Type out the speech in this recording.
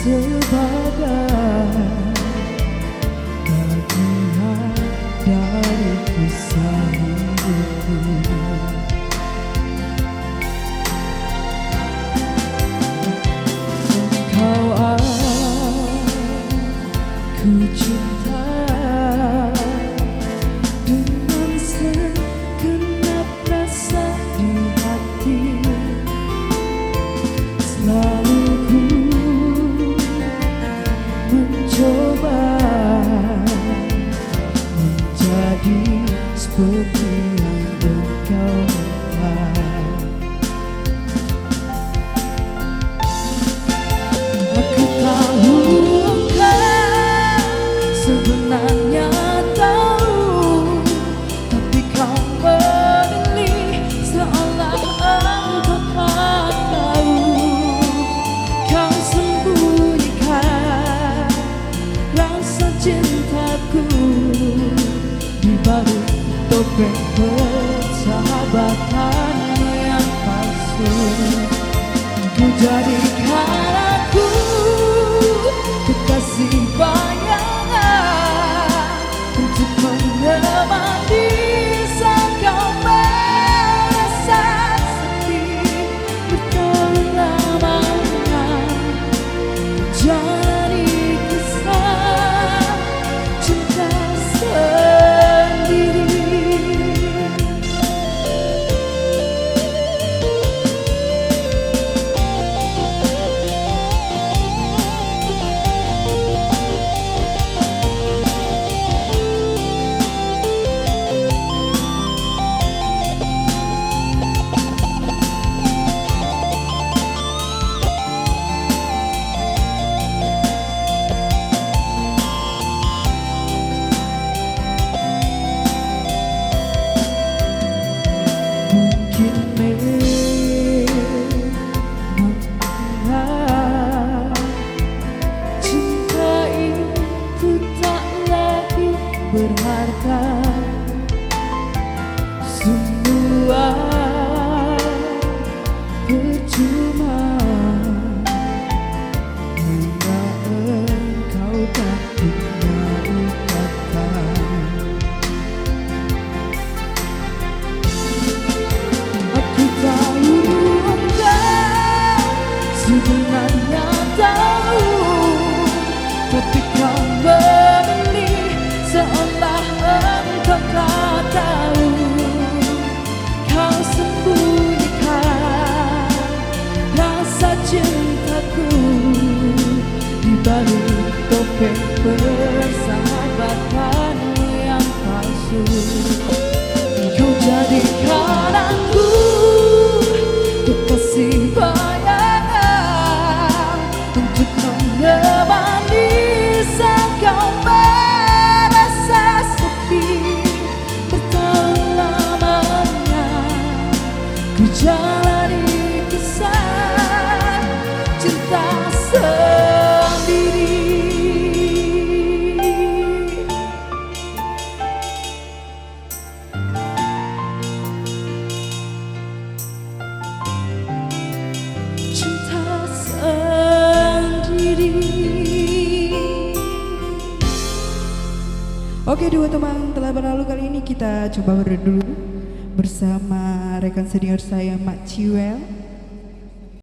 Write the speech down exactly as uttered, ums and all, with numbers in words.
Sebagai bagian dari kisah hidupku. Engkau aku cinta dengan segenap rasa di hati. Selalu ku mencoba menjadi seperti yang engkau minta. Aku tahu engkau sebenarnya tahu, tapi kau memilih seolah engkau tak tahu. Kau sembunyikan rasa cintaku di balik topeng persahabatan yang palsu. Kau jadikan aku kekasih bayangan untuk menemani saat kau merasa sepi. Bertahun lamanya jalani kisah cinta sendiri. Mungkin memang cinta itu tak lagi berharga. Semua percuma bila engkau tak punya ikatan. Aku tahu engkau sebenarnya tahu, tapi kau memilih seolah engkau tak tahu. Kau sembunyikan rasa cintaku di balik topeng persahabatan yang palsu. Kau jadikan aku kekasih bayangan untuk menemani saat kau merasa sepi. Bertahun lamanya ku jalani kisah cinta sendiri. Cinta sendiri. Oke, duo tembang telah berlalu kali ini kita coba dulu bersama rekan senior saya, Mak Ciwel.